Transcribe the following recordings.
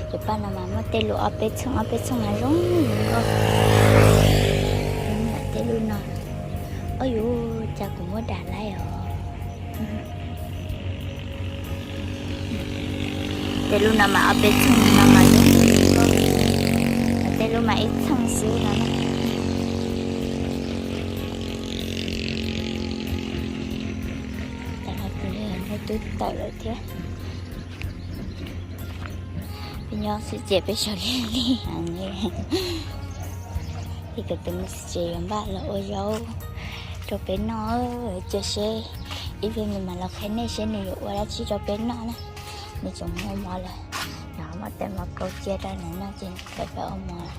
Cov paj no mas muaj tej lub ob peb txheej ob peb txheej mas zoo nkauj. Tej lub no, ob yuv, cas kuv muab dam laib os. Tej lub no mas ob peb txheej no mas zoo nkauj, tej lub mas ib txheej xwb no. Muaj tub tawm lawm thiab. Peb nyob xwb ces peb sawv lig lig. Ces kuv tus me txiv tsev yuav npaj los ua zaub rau peb noj, cia seb ib pliag nws mam los qhia nej seb nws yuav ua dab tsi rau peb noj na. Nws tseem ua mov lawm, nws muab tais mov kaus cia rau nws noj ces nws txawm ua mov,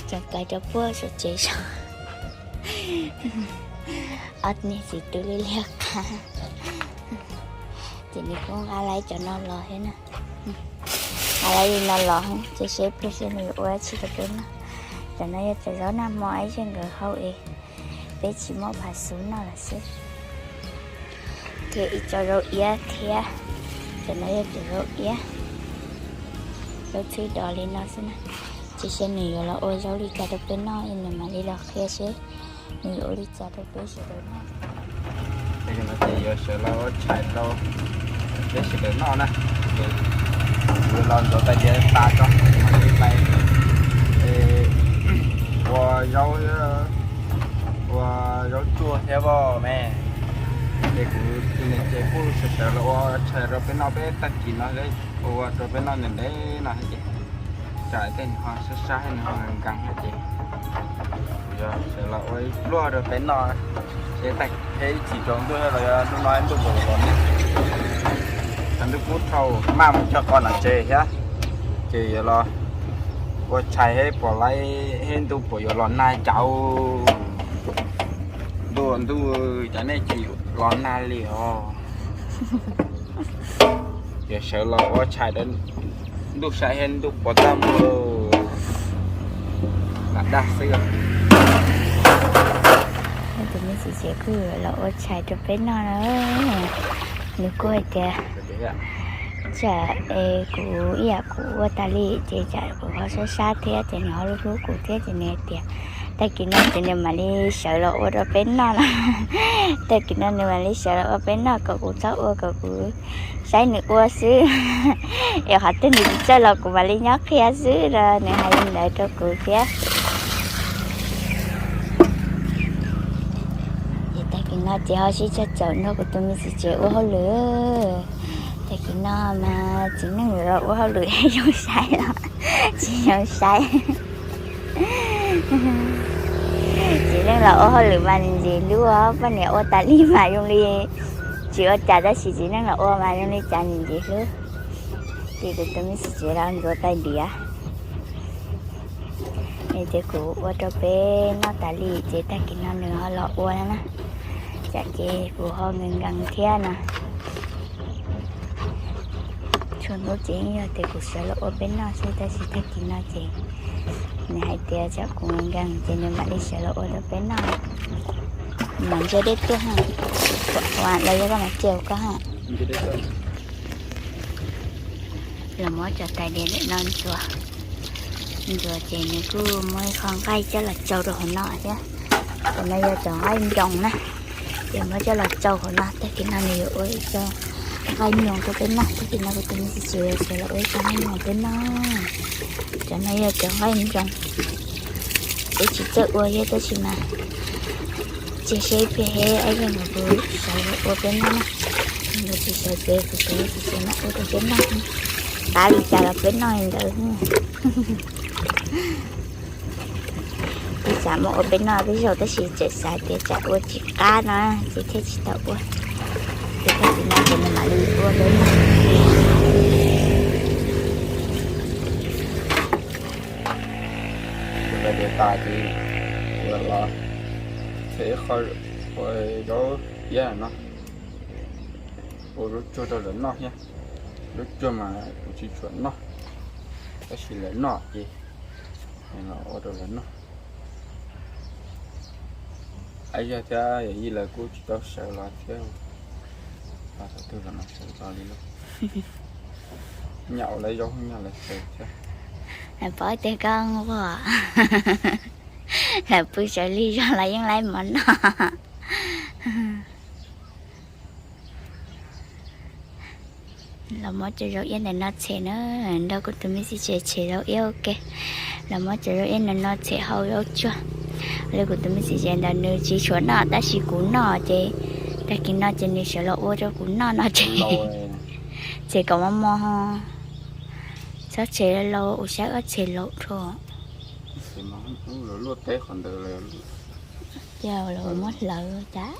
tseem kais rau puag saum tsev zog. Ob niag txiv tub liab liab qab. Ces nws kuj nqa lawv cov no los thiab na. Nqa lawv li no los, cia seb ib pliag seb nws yuav ua dab tsi rau peb noj. Cov no yog cov zaub nag hmo ib zej nkawd hau es peb tsis muaj phav xuv noj lawm xwb. Thiab ib co zaub iab thiab. Cov no yog cov zaub iab, zaub txhwb dos li no xwb na. Cia seb nws yuav los ua zaub li cas rau peb noj, nws mam li los qhia seb nws yuav ua li cas rau peb sawv daws noj. Ces no ces yuav sawv los ua tshais rau peb sawv daws noj na. Ces yuav los ntxuav tais diav tas tso, mam li pais ua zaub, ua zaub tsuag thiab os me. Ces kuv tus niam tsev kuj sawv sawv los ua tshais rau peb noj, peb tag kis no ua rau peb noj ntev ntev no thiab ces tsam tej nws ho sab sab nws ho nkees thiab ces kuv yuav sawv los ua ib pluag rau peb noj. Ces tag kis ib chim tsaus ntuj los yog hnub no ib ntuj puas yuav los nag, tshav ntuj kub dhau, maj mus cog qos nram tsev thiab. Ces yuav los ua tshais seb puas laib, seb ntuj puas yuav los nag cas. Ntuj ntuj cas nej tsis los nag li os. Yuav sawv los ua tshais rau ntuj saib seb ntuj puas txaj muag, lam dag xwb. Tus me txiv tsev kuj los ua tshais rau peb noj na. Nws kuj hais tias tsam es kuv ib yam kuv ua tas li ces tsam kuv ho sab sab thiab ces nws ho hlub hlub kuv thiab ces nws hais tias tag kis no ces nws mam li sawv los ua rau peb noj na. Tag kis no nws mam li sawv los ua peb noj kom kuv txhob ua, kom kuv saib nws ua xwb. Es qhov twg nws tsis txawj los kuv mam li nyob qhia xwb los nws hais li ntawd rau kuv thiab. Ces tag kis no ces ho sib tsog caum nrog kuv tus me txiv tsev ua hauj lwm. Tag kis no mas txiv neej los ua hauj lwm zoo saib los tsis zoo saib. Txiv neej los ua hauj lwm mas ntxim hlub, poj niam ua tas li mas zoo li tsis ua cas, tab sis txiv neej los ua mas zoo li cas ntxim hlub. Ces kuv tus me txiv tsev los ntxuav tais diav. Es ces kuv ua rau peb noj tas li ces tag kis no nws ho los ua na. Tsam ces kuv ho nkees nkees thiab no. Txhua hnub ces yeej yog tias kuv sawv los ua peb noj xwb, tab sis tag kis no ces nws hais tias tsam kuv nkees nkees ces nws mam li sawv los ua rau peb noj. Mam ntsia dej tuaj ha, los yog koj mam cia koj ha. Los muab cov tais diav ntawm no ntxuav, ntxuav ces nws kuj muaj ib qho nqaij coj los tsau rau hauv no thiab. Cov no yog cov nqaij nploos na, ces muab coj los tsau hauv no, tag kis no nws yuav ua ib co nqaij nploos rau peb noj, tag kis no kuv tus me txiv tsev yuav sawv los ua ib co nqaij nploos peb noj. Cov no yog cov nqaij nploos, kuv tsis txawj ua thiab tab sis mas cia seb ib pliag seb ib pliag nkawd puas sawv los ua peb noj na. Nkawd tsis sawv ces kuv tus me txiv tsev mam ua rau peb noj, qab li cas los peb noj li ntawd. Ib tsam muab ua peb noj peb zaug tab sis tseem xav tias tsam ua tsis qab no ces thiaj tsis tau ua. Ces tag kis no ces nws mam li ua peb noj. Ua tas ces los txhij ib qho ua zaub iab no, ua zaub tsuag rau lawv noj thiab. Zaub tsuag mas kuv tsis tshua noj, tab sis lawv noj ces los ua rau lawv noj. Aib Zaj thiab Yawm Yij lawv kuj tsis tau sawv los thiab, los thaum twg los sawv los li lauj. Nyaum lawv zaub nyob lawv xwb thiab. Lawv paub tias koj ua, lawv pw sawv lig zog los yeej laib mov noj. Los muab cov zaub iab ntawm no tshem na, nrog kuv tus me txiv tsev tshem zaub iab ua ke. Los muab cov zaub iab ntawm no tshem hau zaub tsuag. Li kuv tus me txiv tsev ntawd nws tsis tshua noj tab sis kuv noj ces tag kis no ces nws sawv los ua rau kuv noj no ces, ces kom mos mos, txhob tshem laus, ua saib ob tshem laus rau. Ces los muab hlawv cas.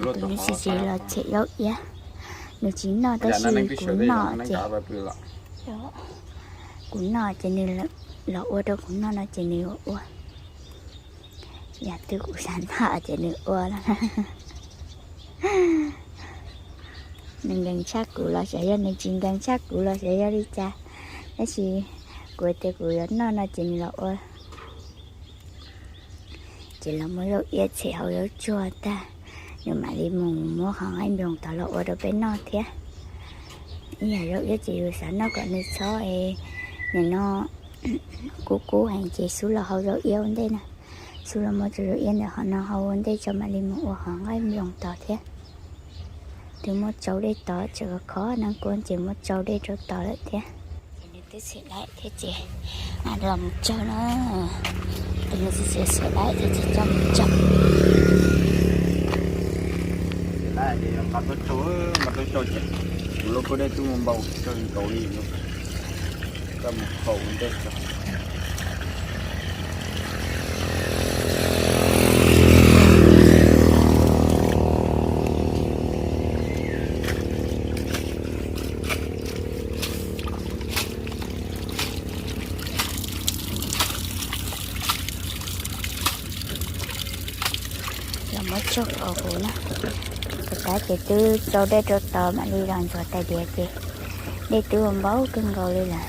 Kuv tus me txiv tsev los tshem zaub iab, nws tsis noj tab sis kuv noj ces, kuv noj ces nws los ua rau kuv noj no ces nws ua. Yam twg kuv xav noj ces nws ua lawm. Nws nkees tshaj kuv los xyov yog nws tsis nkees tshaj kuv los xyov yog li cas, tab sis kuv tias kuv yuav noj no ces nws los ua. Ces los muab zaub iab tshem hau zaub tsuag tag, nws mam li mus muab qhov nqaij nploos tod los ua rau peb noj thiab. Ib yam zaub iab ces yus xav noj kom nws txhob, nws no kub kub heev ces xub los hau zaub iab ua ntej na. Xub los muab cov zaub iab ntawm qhov no hau ua ntej tso mam li mus ua qhov nqaij nploos tod thiab. Twb muab tsau dej tod, tseem khov neeb kuab ces muab tsau dej rau tod lawm thiab. Ces nws twb xim laib thiab ces los mus tsau na. Tus me txiv tsev xim laib thiab ces coj mus tsau. Nqa tuaj tsau, nqa tuaj tsau ces kuv lub kua dej twb mus npau tsawg nkaus li no. Coj mus haus ua ntej tso. Los muab tsau hauv huv na. Tus qab ces twb tsau dej rau tod mam li los ntxuav tais diav ces dej twb ua npaum kawg nkaus li lawm.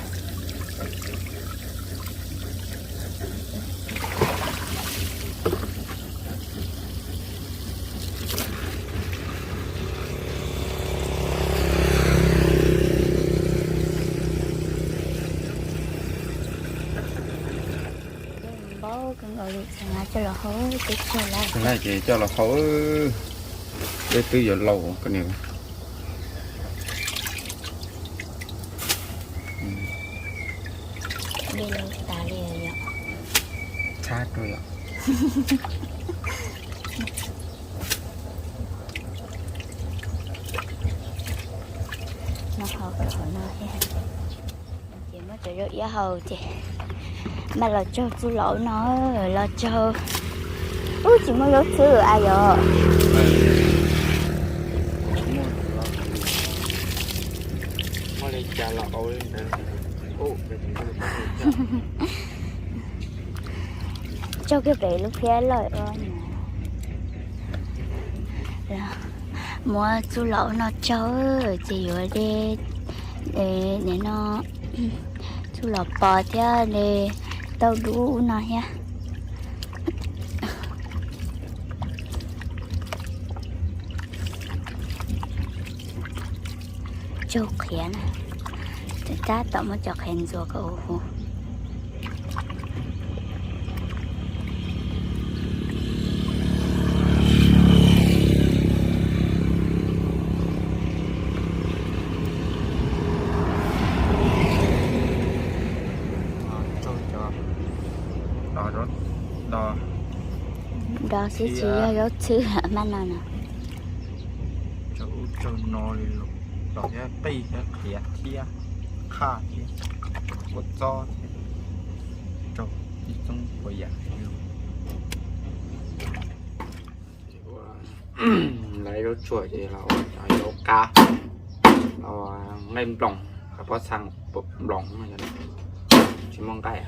Npaum kawg nkaus li, coj los hau, ces coj los hau, dej twb yuav laus koj niam. Dej laus tas li yom. Txhab rau yom. No hau qhov no thiab. Ces muab cov zaub iab hau ces mam los tsaug txuj lom no, los tsaug. Ub, tsis muaj zaub txhwb a yom. Tsaug kiag pem lub phiab lawm. Muab txuj lom no tsaug, ces yuav de, nim no txuj lom pos thiab de tauj dub no thiab. Tsaug qhiav na, tab tom muab cov qhiav ntxuav kom huv huv. Dos xwb tsis yog zaub txhwb maj no na. Tsaug ub tsaug no li los thiab qij thiab qhiav thiab qhaj thiab kua txob thiab raug ib txoob puas yam li. Lawv zaub tsuag ces los ua cov zaub qab, los nqaij nploos, pob txha nploos, tsis muaj nqaij.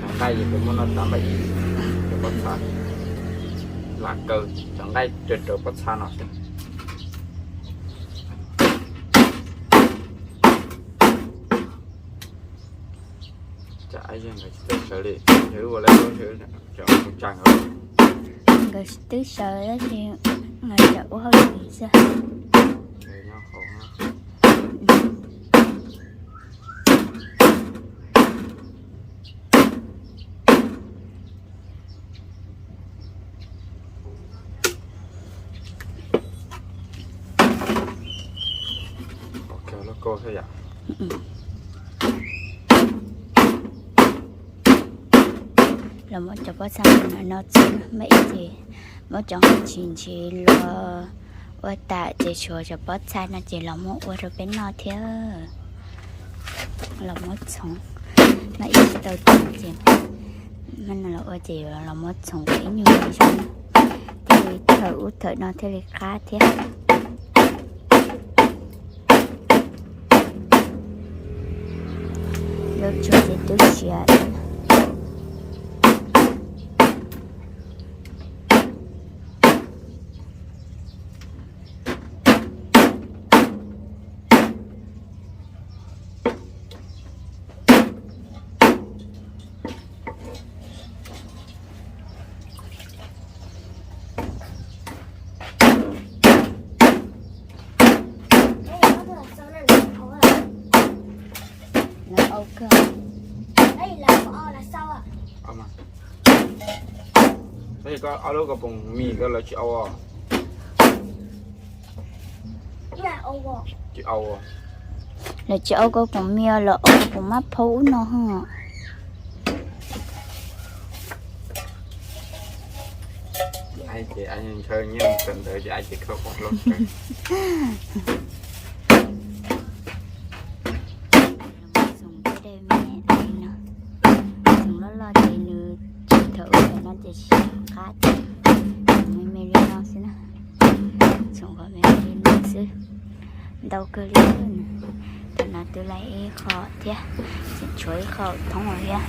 Cov nqaij ces kuv muab noj tag npaum, cov pob txha, lam kaw cov nqaij raws raws pob txha no xwb. Cov Nkawd twb sawv tab sis nkawd tseem ua hauj lwm xwb. Los muab cov pob txha no txog, muaj ib ces muab cov nqaij tshis ntshis los ua tas ces tshuav cov pob txha no ces los muab ua rau peb noj thiab. Los muab txhoov, muaj ib tsis tau txhoov ces muab no los ua ces los muab txhoov kom ib nyuag zoo, thiaj li thawm ub thawm no thiaj li qab thiab. Lub tsuag ces twb siav. Tab sis koj ob lub kaus poom mis koj lawv tsis au os? Tsis au. Lawv tsis au kaus poom mis, lawv au kaus poom mab phau ub no ho. Ntshaw nyiaj kawm ntawv ces ai ces khaws qhov loj kawg. Txhoov tej dej me no, txhoov loj loj ces nws tsis thawm ub thawm no ces tsis qab thiab. Me me li no xwb na, txhoov kom me me li no xwb. Ntau kawg li. Tam no twb laib ib qho thiab, tshuav ib qho thoob thiab.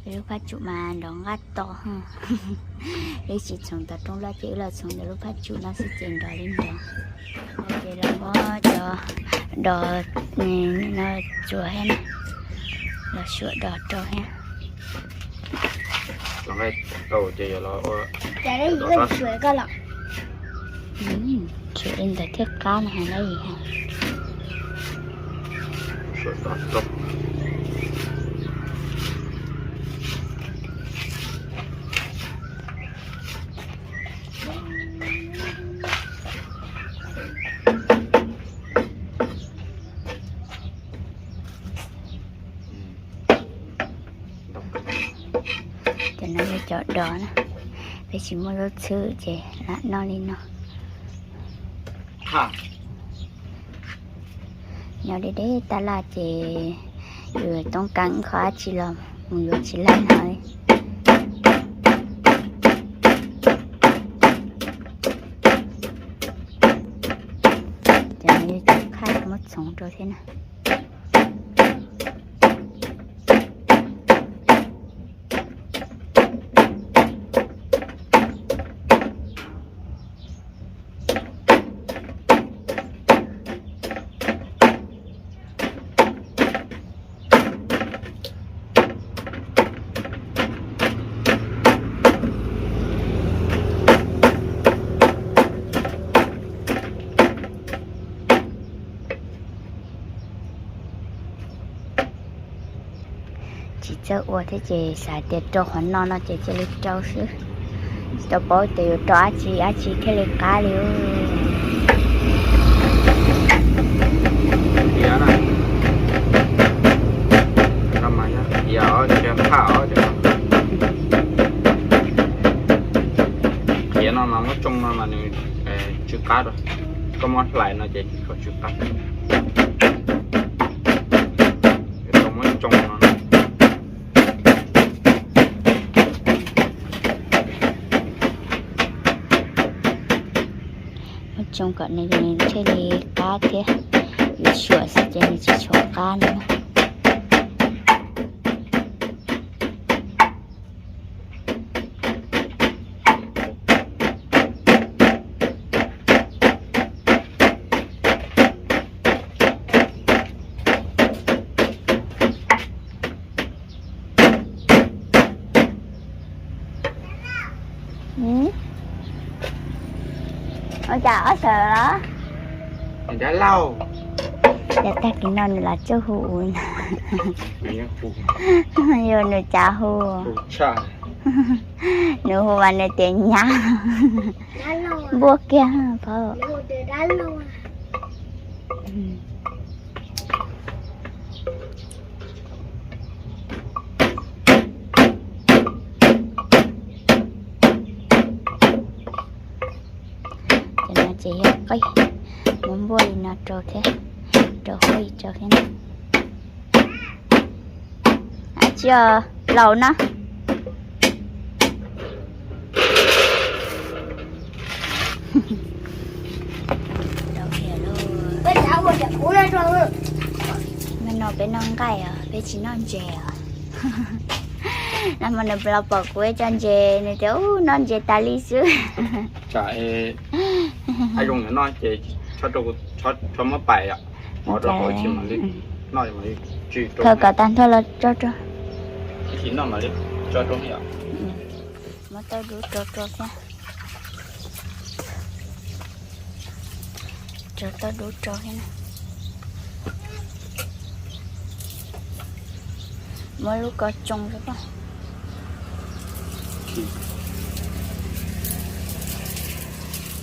Lub phab tsum mas nrov nqaj to. Wb tsis txhoov tom rooj loj ces wb los txhoov ntawm lub phab tsum no xwb ces nrov li nrov. Ces los muab cov dos no txuas thiab na, los suam dos rau thiab. Suam li ntawd thiaj qab no ha dab yim ha. Cov no yog cov dos na, peb tsis muaj lub txhwb ces lam noj li no. Nyob deb deb tab laj ces yus toob kas qhov dab tsi los mus yuav tsis laij no li. Cov no yog cov khaj muab txhoov rau thiab na. Tsis txawj ua thiab ces xav tias rau qhov no no ces cia li rau xwb. Tsis tau paub tias yuav rau dab tsi dab tsi thiaj li qab li. Qhiav no mas muab tsoo no qab rau. Koj muab hlais no ces kho tsw qab. Tau muab tsoo no. Muab tsoo kom nws thiaj li qab thiab, yuav suam xwb ces nws tsis tshua qab no. Ua cas ob sawv los? Dab laug. Yog tag kis no nws los tsuj hu ua no. Yog nws cav hu. Nws hu mas nws tias nyab. Npuaj kiag phauj. Ces no ces yog qij, muab npuaj li no rau thiab, rau qij rau thiab na. Tsis laus na. Nag hmo no peb noj nqaij os, peb tsis noj ntses os. Nag hmo nws los pom kuv ua cov ntses, nws tias ub noj ntses tas li xwb. Tsam zoo noj ces tso muab pais os. Khaws kom tag nrho los tso rau. Muab tauj dub rau rau thiab. Tso tauj dub rau thiab na. Muab lub ko tsoo rau koj.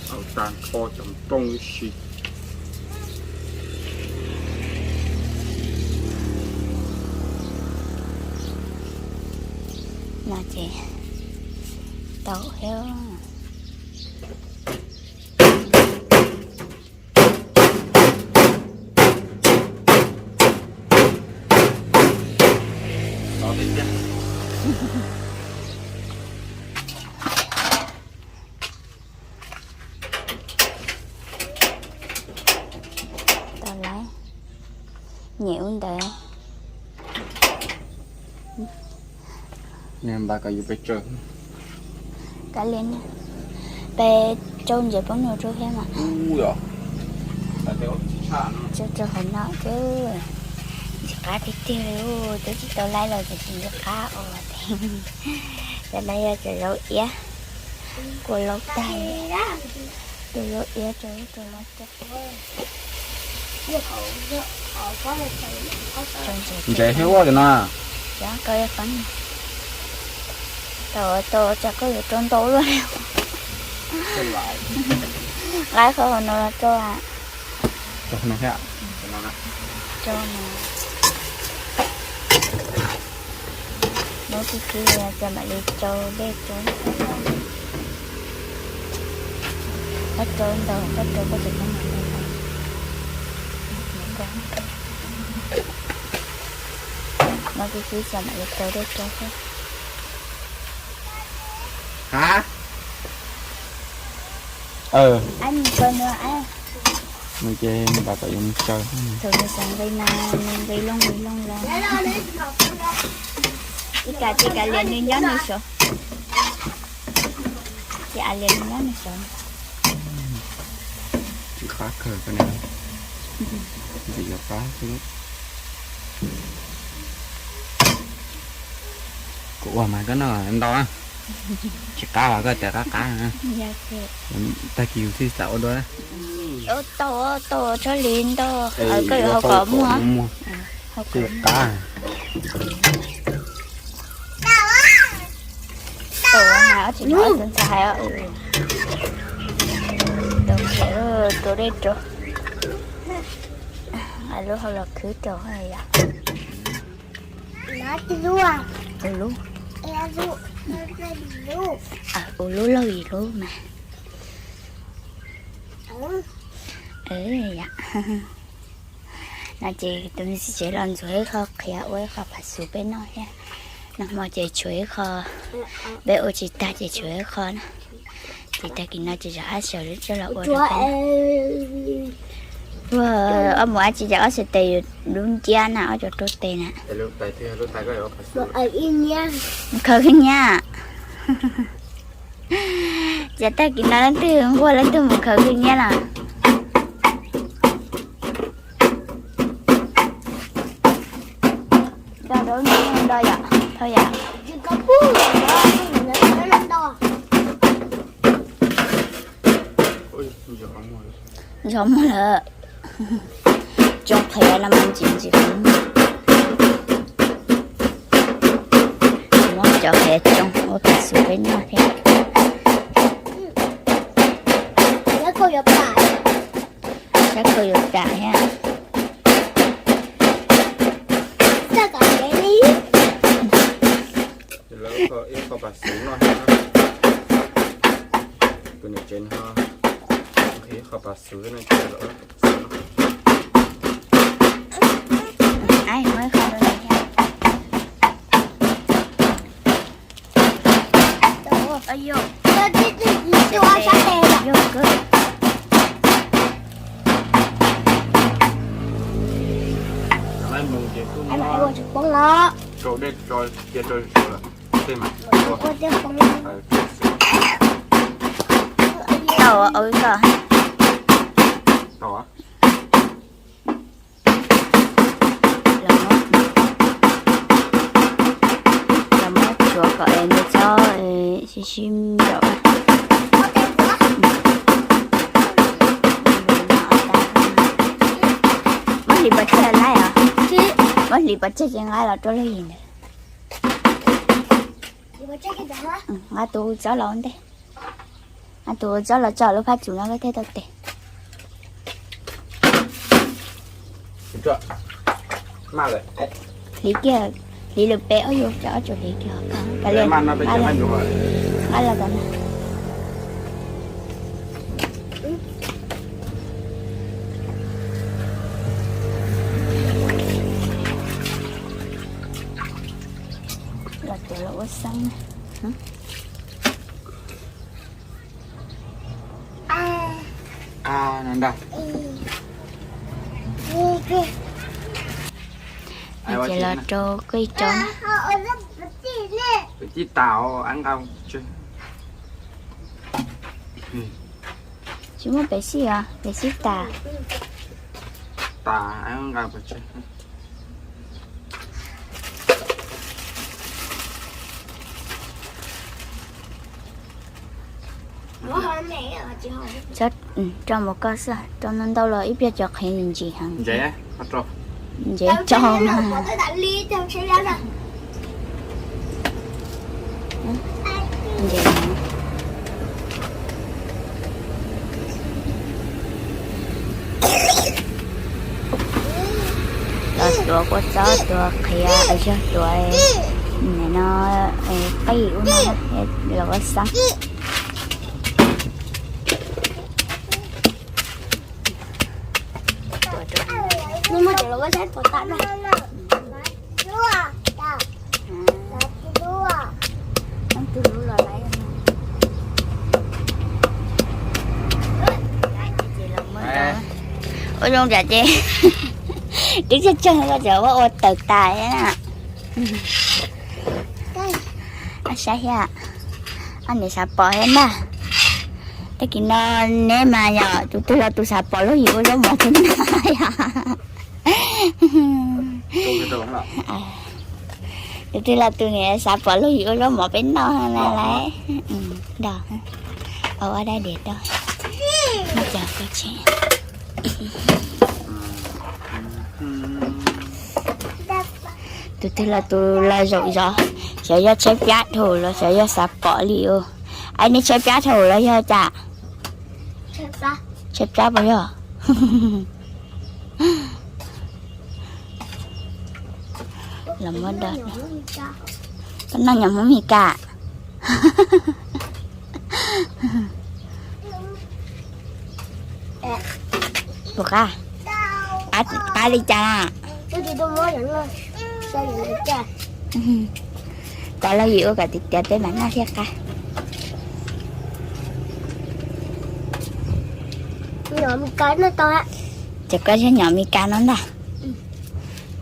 Tau tag nrho cov nplooj ib si. No ces tau thiab. Tau lawm, nyem ua ntawd. Npaj kom yus peb tsaws. Kav liam, peb tsau ntses poob nua rau thiab mas. Tsau rau hauv no xwb. Ntses qab tiag tiag li, twb tsis tau laib los tiam sis ntses qab os. Cov no yog cov zaub iab, kua laub tag, cov zaub iab rau rau no. Ntses thiab ua cov no. Tau, tau, tsam koj yuav rau ntau luaj li. Nqa qhov hauv no los rau. Rau no thiab. Rau no. Muab tib tib ces mam li tsau dej rau. Koj rau ntau, koj rau koj tseem tau mam li. Muab tib tib ces mam li tsau dej rau xwb. Ha? Nws ces npaj kom yuav mus tsaws. Thaum nws xav nqi mas nws nqi looj nqi looj los. Ib kav ces kav liam nws nyob nws saud. Ces av liam nws nyob nws saud. Tsis qab kawg koj niam. Ntxim yuav qab xwb. Kuv ua mas koj noj ntau na. Tsis qab los koj tias qab qab na. Tag kis yus thiaj xav ua dua. Tau, tau tshaj li ntau. Koj yuav hau kom muag. Qab. Tau mas ob tsis ntxhais hais. Rau dej rau. Lub hau los khwb rau yom. Ua lub, ua lub laug ib lub mas. No ces tus me txiv tsev los ntxuav ib qho qhiav ua ib qho phav xuv peb noj thiab. Nag hmo ces tshuav ib qho, peb ua tsis tag ces tshuav ib qho na. Ces tag kis no ces zov ab xyaw coj los ua rau peb. Ua ob mus ab tsi ces ob xyaw tes yuav dub nciab na, ob cov rau tes na. Khaws khwv nyiab. Ces tag kis no leej twg nquag leej twg mus khaws khwv nyiab los. Do do yom, thau yom. Zov muag lawm. Tsoo qhiav no mas ntsim ntsim qhiav. Muab cov qhiav tsoo ua phav xuv peb noj thiab. Sab khaws yuav pam thiab. Lawv ib qho pas xuv no thiab. Tus niam tsev no ib qho pas xuv no. Muab ib qho rau nws thiab. Rau dej tso cia rau sawv tej mas. Tau, ua ib qho. Los muab tsuav kom es nws txhob sib sib nraum. Muab hliv pov tseg laib os. Muab hliv pov tseg ces nqa los rau lub hlis ntawd. Nqa tus txob los ua ntej. Nqa tus txob los tso lub phab tsum no koj thiaj tau tes. Hliv kiag, hliv lawm peb ob yus, ob tsuas hliv kiag. Nqa los tom no. Los tuav los ua xeeb na. Ces los rau koj ib rau na. Tsis muaj pev xij os, pev xij tas. Rau mus koj xwb, rau ntau ntau los ib pliag cov qhiav ntsim heev. Ntsev tso mas. Los tuav kua txob, tuav qhiav, yog tuav no qij ub no los ua xeeb. Ua zoo tsam ces twb tsheej tsheej koj tseem ua ua tawm tas na. Saib thiab, ob niam xav pom thiab na. Tag kis no neb mas yog tus twg los tus xav pom luag yim ua zaub mov thiab na yog. Tus twg los tus niam xav pom luag yim ua zaub mov peb noj na lawm. Nrog, ua dab diav rau, muab cov kua tsheb. Tus twg los tus los zaum zov, xyov yog tshaib plab dhau los xyov yog xav pom li os. Ai, nej tshaib plab dhau los yog cas? Tshaib plab puas yog? Los muab do, koj noj nyuam Hmoob Mes Kas. Puas qab? Qab li cas na? Kov los yim ua kom tiav tiav peb mam noj thiaj qab. Ces koj yog nyom Mes Kas no ntag.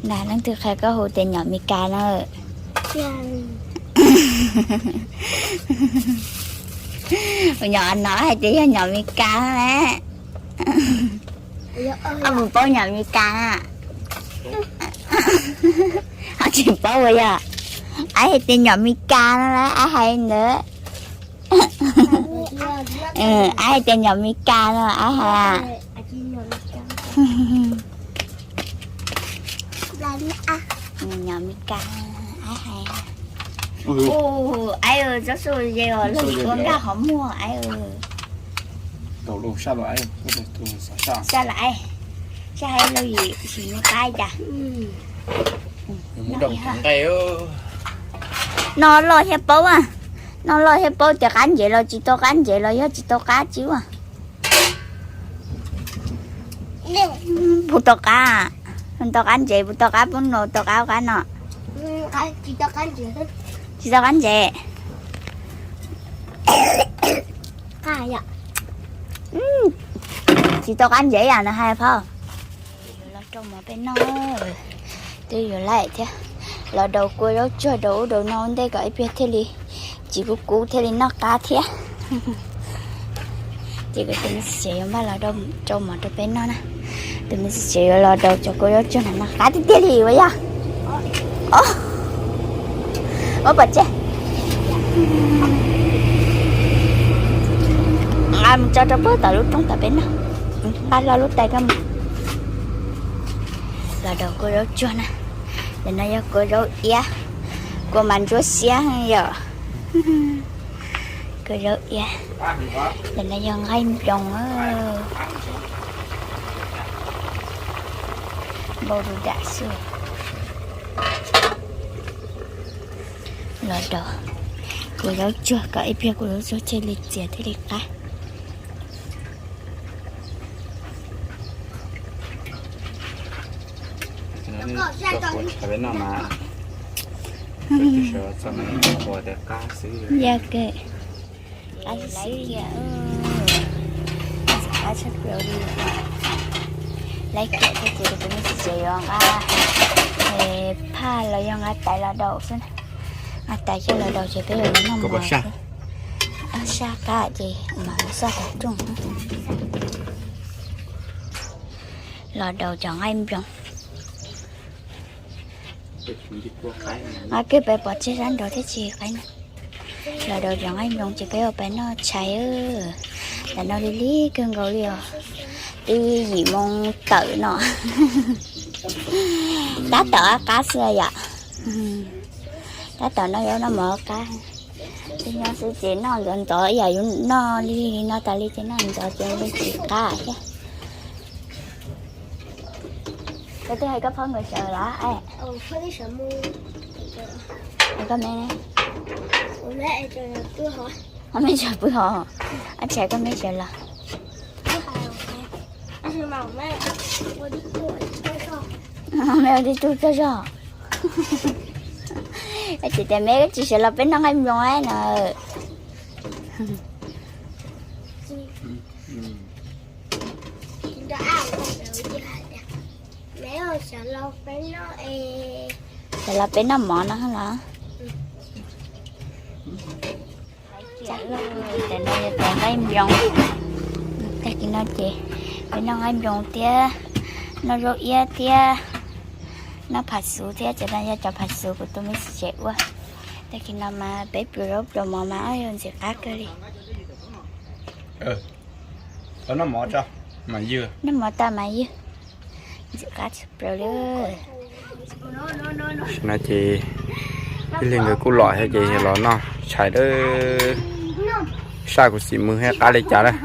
Ntag, leej twg qhia koj hu tias nyom Mes Kas no? Nyom no hais tias yog nyom Mes Kas no las. Ob puas paub nyom Mes Kas na? Ho tsis paub ua yog. Ab hais tias nyom Mes Kas no las, ab hais ntawd. Ab hais tias nyom Mes Kas no, ab hais. Nyom Mes Kas, ab hais. Ab, tsob su ze os, luag yim ua nkaj qhov muag ab. Saj lawm, saj hais luag yim sim mus qab cas. No loj thiaj paub, no loj thiaj paub tias qab ntsev los tsis tau qab ntsev los yog tsis tau qab tsis ua. Puas tau qab? Tau qab ntsev, puas tau qab poob no, tau qab qab no? Tsis tau qab ntsev. Tsis tau qab ntsev yam no hais phauj. Los rau mov peb noj, twb yuav laim thiab. Los daus kua zaub tsuag rau ub rau no ua ntej kom ib pliag thiaj li tsis kub kub thiaj li noj qab thiab. Ces kuv tus me txiv tsev yuav npaj los rau mov rau peb noj na. Tus me txiv tsev yuav los daus cov kua zaub tsuag no noj qab tiag tiag li ua yog. Muab pov tseg. Nqa mus tso rau puag tom lub roob tom peb noj. Nqa hlo lub tais koj mus. Los daus kua zaub tsuag na. Ntawm no yog kua zaub iab, kua mas ntsuab xiab yom. Kua zaub iab. Ntawm no yog nqaij nploos. Npau du dam xwb. Los daus kua zaub tsuag kom ib pliag kua zaub tsuag thiaj li txias thiaj li qab. Peb noj mas, sawv txog mas ib qhuas tias qab xwb. Yog kawg. Qab xwb kiag, qab tshaj plaws li. Laib kiag thiab ces kuv tus me txiv tsev yuav nqa phaj los yog nqa tais los daus xwb na. Nqa tais coj los daus ces peb yuav noj mov xwb. Saj qab ces mam xaj tas rooj. Los daus cov nqaij nploos. Nqa kiag pais pov tseg sab nraud thiab tsis qaib na. Los daus cov nqaij nploos ces peb ua pais noj tshais. Tam no lig lig kawg nkaus li os. Twb yim moo tawm no. Tab tom qab xwb yom. Tab tom noj zaub noj mov qab. Twb nyob xwb ces noj ntxov ntxov yam yus noj lig lig no tas li ces noj ntxov ces yeej tsis qab thiab. Koj twb hais koj phauj nkawd sawv los? Hais koj me, koj me sawv pw hos? Ab tsis hais koj me sawv los? Me ua tib tug tsaug zog. Tsis tias me tsis sawv los peb noj nqaij nploos na. Sawv los peb noj mov no los. Tam no yog tais nqaij nploos. Tag kis no ces peb noj nqaij nploos thiab, noj zaub iab thiab, noj pham xuv thiab, cov no yog cov pham xuv kuv tus me txiv tsev ua. Tag kis no mas peb pluas zaub pluas mov mas yuav ntxim qab kawg li. Noj mov tas mas ywg, ntxim qab tshaj plaws li. No ces ib leeg nkawd kuj los thiab ces los noj tshais lawm. Saj kuv xim mws thiab qab li cas lawm.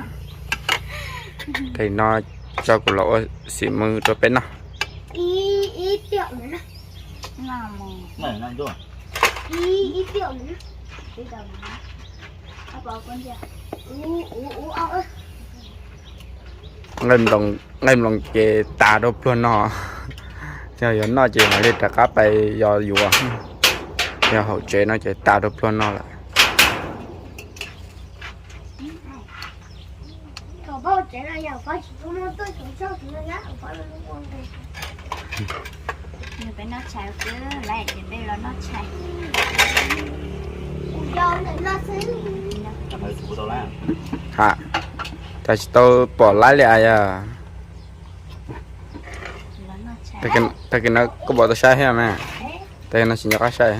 Tag kis no tso kuv los ua xim mws rau peb noj. Nqaij nploos ces tas rau pluag no. Yog yuav noj ces mam li rov qab pais yos yuav. Yog hauv tsev no ces tas rau pluag no lawm. Ha, cas tsis tau pom laib li as yog. Tag kis no koj pom tau saib thiab mas. Tag kis no tsis nco qab saib.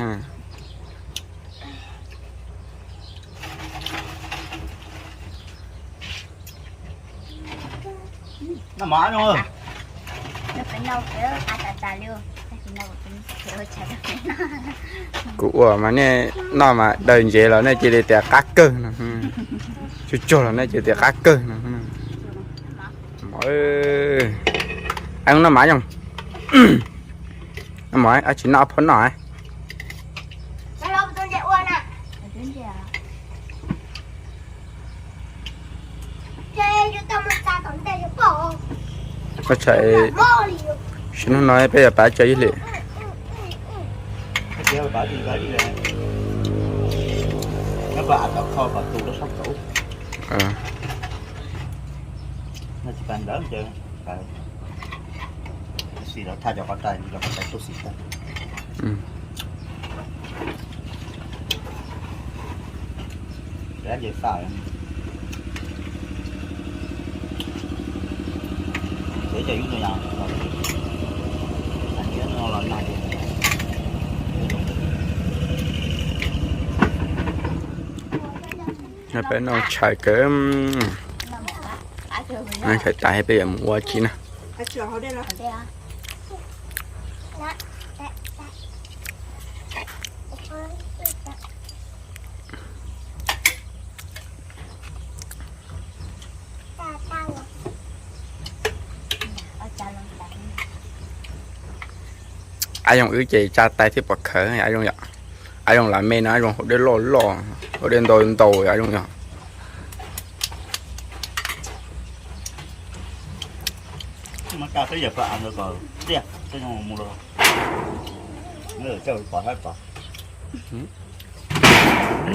Kuv ua mas nej noj mas daws ntsev los nej cia li tias qab kawg no. Tsuag tsuag los nej cia li tias qab kawg no. Noj mas yoog. Noj mas, tsis noj ob phav noj. Sim neej no peb yuav pab tso ib hlis. Peb noj tshais kawg. Tshais tas peb yuav mus ua tsi na. Ab Yoog wb ces tsa tais thiab pom khawv Ab Yoog yom. Ab Yoog lam me no Ab Yoog haus dej loj loj, haus dej ntau ntau Ab Yoog yom.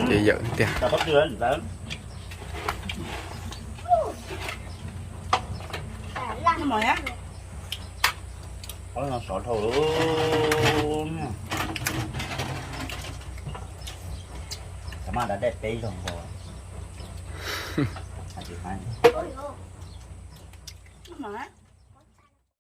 Ces yawm tiag. Sov dhau lawm. Tam maj da dej peb zaug nkaus.